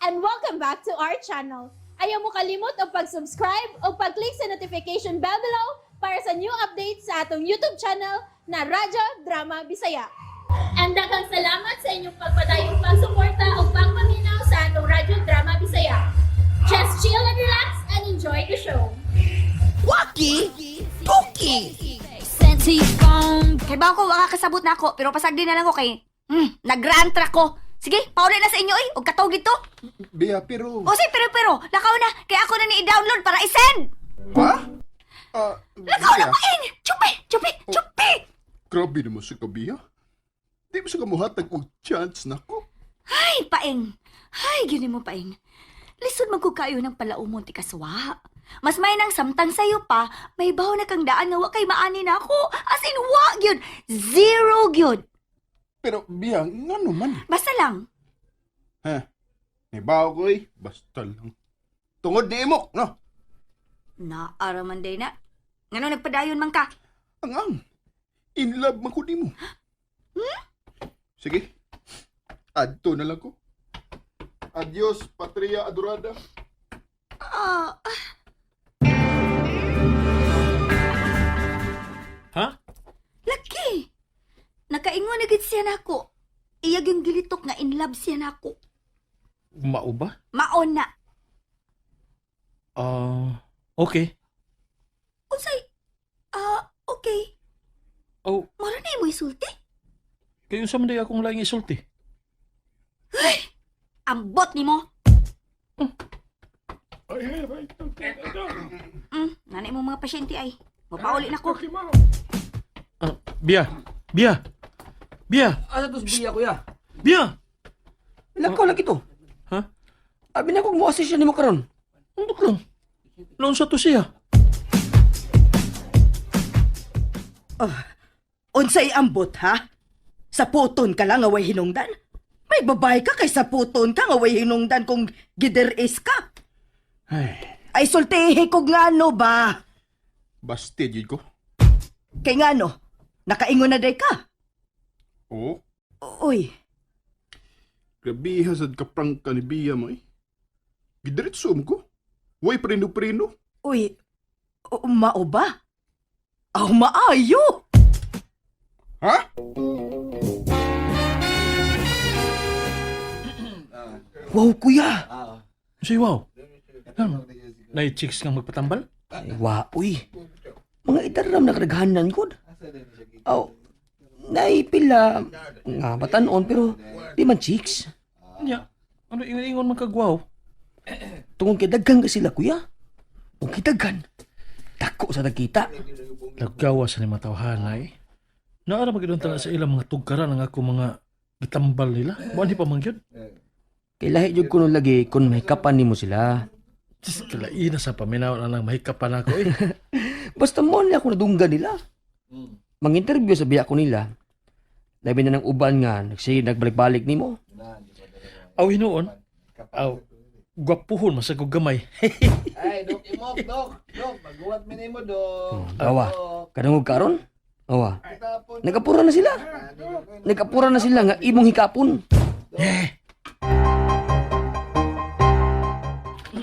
And welcome back to our channel. Ayaw mo kalimot og pag-subscribe o pag-click sa notification bell below para sa new updates sa atong YouTube channel na Radyo Drama Bisaya. And daghang salamat sa inyong pagpadayong pagsuporta o pagpaminaw sa atong Radyo Drama Bisaya. Just chill and relax and enjoy the show. Waki! Tuki! Sent to your phone. Kay ba ko wala kasabot na ako, pero pasagdi na lang ko kay nagraan ko. Sige, pauli na sa inyo oy, og katog dito. Bea, pero. O sige, pero pero, lakaw na kay ako na ni i-download para i-send. Ha? Ah, Lakaw na Bea, paing. Chupi, chupi, chupi. grabe naman sa kabiya. Di mo sa kamuhatag og chance nako. Ay, paing. Ay, gini mo paing. Lisod man ko kayo ng palaumon ti kaswa. Mas may nang samtang sayo pa, may baho na kang daan nga wa kay maani na ako. As in, wa gyud. Zero gyud. Pero Bea, ngano man? Basta lang. Ha? Nibaw ko eh. Basta lang. Tungod ni imo, no? Naara man day na. Ngano nagpadayon man ka? Ang ang. In love man ko nimo. Sige. Adto na lang ko. Adios, Patria Adorada. Ah, Ha? Laki! Nakaingon na gid siya nako. Iyag yung gilitok nga in love siya nako. Mao ba? Maon na. Ah, okay. Unsay? Ah, okay. Oh, Mara na imo isulti. kayo sa man day akong laing isulti. Ambot nimo. Nanay mo mga pasyente ay. Mapauli na ko. Ah, Bia. Bia. Bia. Asa to biya, kuya? Bia. Lakaw lang ito. Ha? Abi na kong mo-assist siya nimo karon. Undok lang. Noon sa to siya. Unsay ambot ha? Sa puton ka lang nga way hinungdan? May babae ka kay sa puton ka nga way hinungdan kung gider-is ka. Ay, Ay sultihi ko ngano ba? basti jud ko. Kay ngano? Nakaingon na day ka. Oo. Uy, Grabe sad ka prank ka ni Bea mo eh. Gidiretso mo ko. Way preno-preno. Uy, mao ba? Aw, maayo! Ha? Wow, kuya. Say, wow. Ano? Nay chicks nga magpatambal? Ay, wa, uy. Mga idaram na kadaghanan gud. Aw, naipila nga batanon pero di man chicks. Nya. Ano ingon-ingon man kagwaw? Tungod kay daghan ka sila, kuya. Kung kitaghan, dako sa dagkita. Naggawa sa ni matawhana eh. Naara magidon na sa ilang mga tugkaran ang ako mga gitambal nila. Buwan pa man gyud. Kay lahi jud kuno lagi kung mahikapan nimo sila. Diyos, kalaina sa paminaw na lang mahikapan ako eh. Basta mo na ako nadunggan nila. Mang-interview sa biya ko nila. Labi na ng uban nga, nagsige nagbalik-balik nimo. Aw hinuon. Aw gwapuhon masag og gamay. Ay, Dok, imok, Dok. Dok, maguwat mi nimo, Dok. Awa, kadungog karon? Awa. Kitapon. Nagapura na sila. Nagapura na sila nga imong hikapon.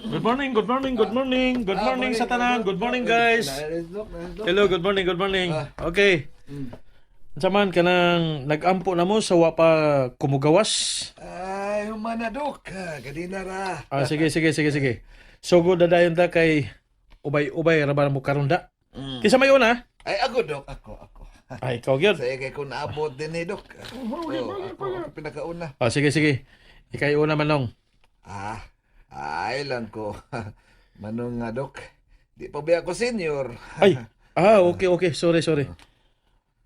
Good morning, good morning, good morning. Good morning sa tanan. Good morning, guys. Nice, Dok, nice, Dok. Hello, good morning, good morning. Okay. Unsa man kanang nag-ampo na mo sa wa pa kumugawas? Ay, humana, Dok. Ah, Gadina ra. Ah, sige, sige, sige, sige. So good na dayon ta kay ubay-ubay ra ba mo karon da? Kinsa may una? Ay, ako, Dok. Ako, ako. Ay, ikaw gyud. Saya kay ko naabot din eh, Dok. Oh, ako, ako pinakauna. Ah, sige, sige. Ikay una manong. Ah, ay lang ko. Manong nga, Dok. Di pa ba ako senior? Ay, ah, okay, okay. Sorry, sorry.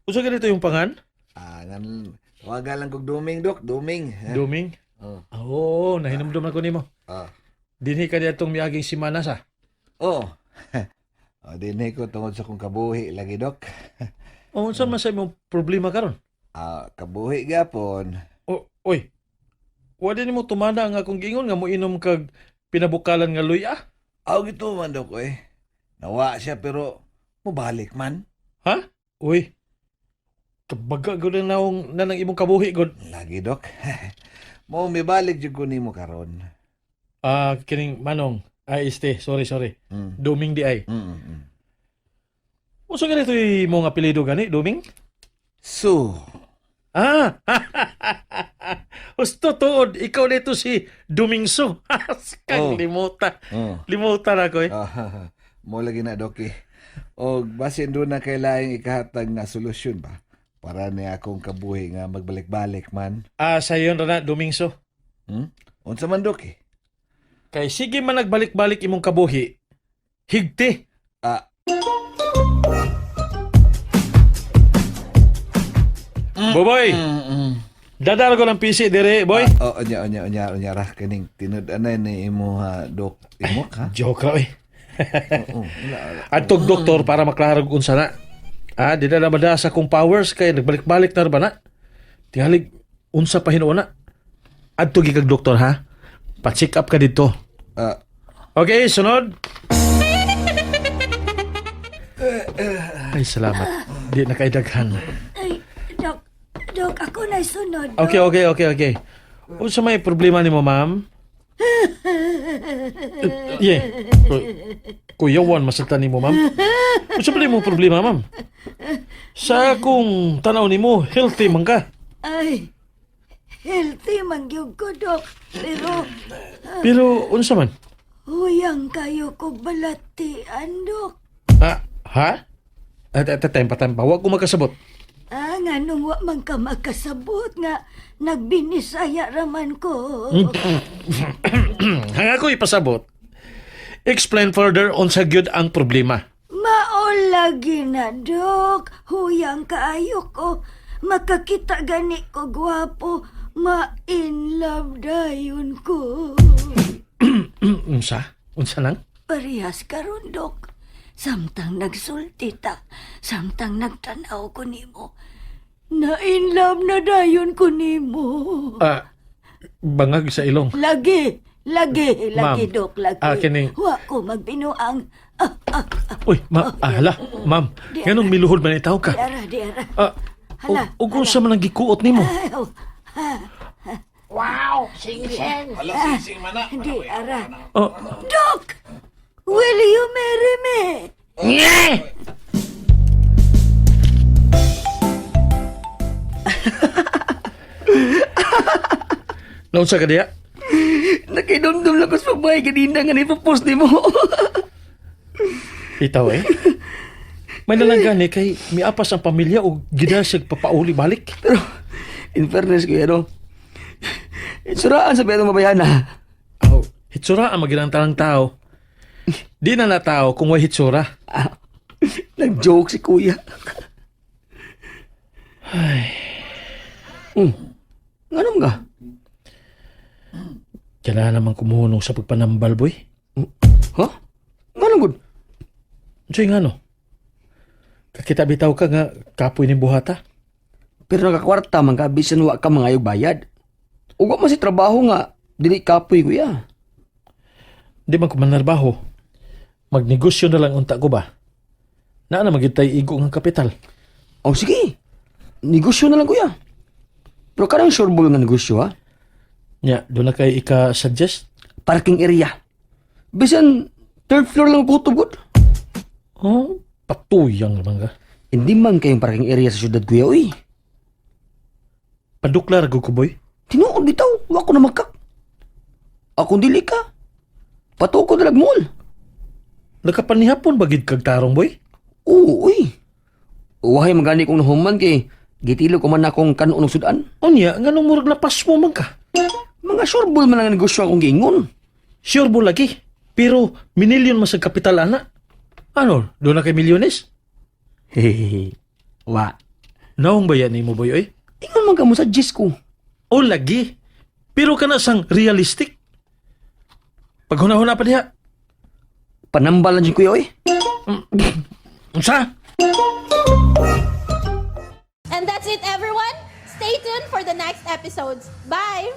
Unsa ganito yung pangan? Ah, ngan, tawagan lang kog Duming, Dok. Duming. Ha? Duming? Oh. Ah, oo, nahinumdum na ko nimo. Ah. Dinhi ka diatong miaging simana sa. Oh. Oh, dinhi ko tungod sa kong kabuhi lagi, Dok. O, unsa man sa imong problema karon? Ah, kabuhi gapon. O, oy. Wa din nimo tumana ang akong giingon nga moinom kag pinabukalan nga luya. Aw gito man, Dok, eh. Nawa siya pero mubalik man. Ha? Uy. Kabaga gud na naong nanang imong kabuhi gud. Lagi, Dok. Mo mibalik jud ko nimo karon. Ah, kining Manong. Ay, este, sorry, sorry. Duming di ay. Unsa ganito imong apelyido gani, Duming? So, Ah! Husto tuod, ikaw nito si Dumingso. Kang Oh. limuta. Oh. Limuta na ko eh. Ah, mo lagi na, Doki. O basin doon na kay laing ikahatag nga solusyon ba? Para ni akong kabuhi nga magbalik-balik man. Ah, sayon ra na, Dumingso. Unsa man, Doki? Kay sige man nagbalik-balik imong kabuhi, higti. Ah. Boboy, dadar ko ng PC dire, boy. Oh, unya unya unya unya ra kining tinud-anay ni imo ha, Dok. Imo ka? Joke ra eh. Oo, wala, wala. Adtog doktor para maklaro kung unsa na. Ah, di na naman sa kong powers kay nagbalik-balik na ra ba na. Tingalig unsa pa hinuon na. Adto gikag doktor ha. Pa-check up ka dito. Ah, Okay, sunod. Ay, salamat. Di na kaidaghan. Ay, Dok, Dok, ako na sunod. Dok. Okay. Unsa may problema nimo, ma'am? Eh, yeah. Kuyawan masaktan nimo, ma'am. Unsa ba nimo problema, ma'am? Sa akong tanaw nimo, healthy man ka. Ay, healthy man gyud ko, Dok. Pero Pero unsa man? huyang kayo kog balatian, Dok. Ah, ha? At at tempa tempa, wa ko makasabot. Ah, nga nung wa man ka makasabot nga nagbinisaya raman ko. Hanga ko ipasabot. Explain further unsa gyud ang problema. Mao lagi na, Dok. Huyang kaayo ko. Makakita gani ko gwapo. Ma-in love dayon ko. Unsa? Unsa lang? Parehas karon, Dok. Samtang nagsulti ta, samtang nagtanaw ko nimo. Na in love na dayon ko nimo. Ah, bangag sa ilong. Lagi, lagi, lagi, Ma'am, Dok, lagi. ah, kining- Wa ko magbinuang. Ah, ah, ah, Uy, ma, ah, hala, ma'am. Nganong miluhod man itaw ka? di ara, di ara. Ah, Hala, ug unsa man ang gikuot nimo? Ay, oh, ah, Hala, sing man na. di ara. Oh, Dok! Will you marry me? naunsa ka diya? Nakidumdum lang ko sa babae kanina nga nipopost ni mo. Itaw eh. May nalang gani kay miapas ang pamilya o gidasig papauli balik. Pero, in fairness, kuya, no? Suraan sa pero mabayana. Oh, hitsura ang maginang tanang tao. Di na natao kung way hitsura. Ah, nag-joke si kuya. Ay. Nga naman ka? Kailangan naman kumuhunong sa pagpanambal, boy. Ha? Nga naman good? Unsay nga no? Kakita bitaw ka nga kapoy ni buhata. Pero nakakwarta man ka, bisan wa ka mangayog bayad. Ugwa man si trabaho nga, dili kapoy kuya. Di man ko manarbaho. Magnegosyo na lang unta ko ba? Naa na magitay igo nga kapital. O sige, negosyo na lang kuya. Pero karang sureball nga negosyo ha? Nya, doon na kay ika-suggest? Parking area. Bisan third floor lang kutob gud. Oh, patuyang naman ka. Hindi man kayong parking area sa syudad kuya uy. Paduklar ko ko, boy. Tinuod bitaw, wa ko na magkak. Ako dili ka. Patuko na mall. Nakapanihapon ba gid kag tarong, boy? Oo, uy. Wahay magani kong nahuman kay gitilo ko man akong kanon og sudan. Unya, nganong murag napas mo man ka? Mga sureball man ang negosyo akong giingon. Sure mo lagi. Pero, minilyon man sa kapital, ana. Ano, doon na kay milyones? Hehehe. Wa. Naong ba yan mo, boy, oy? Ingon man ka mo sa gist ko. O lagi. Pero kana sang realistic. Paghuna-huna pa diha. Panambalan jud kuya oy. Unsa? And that's it, everyone. Stay tuned for the next episodes. Bye!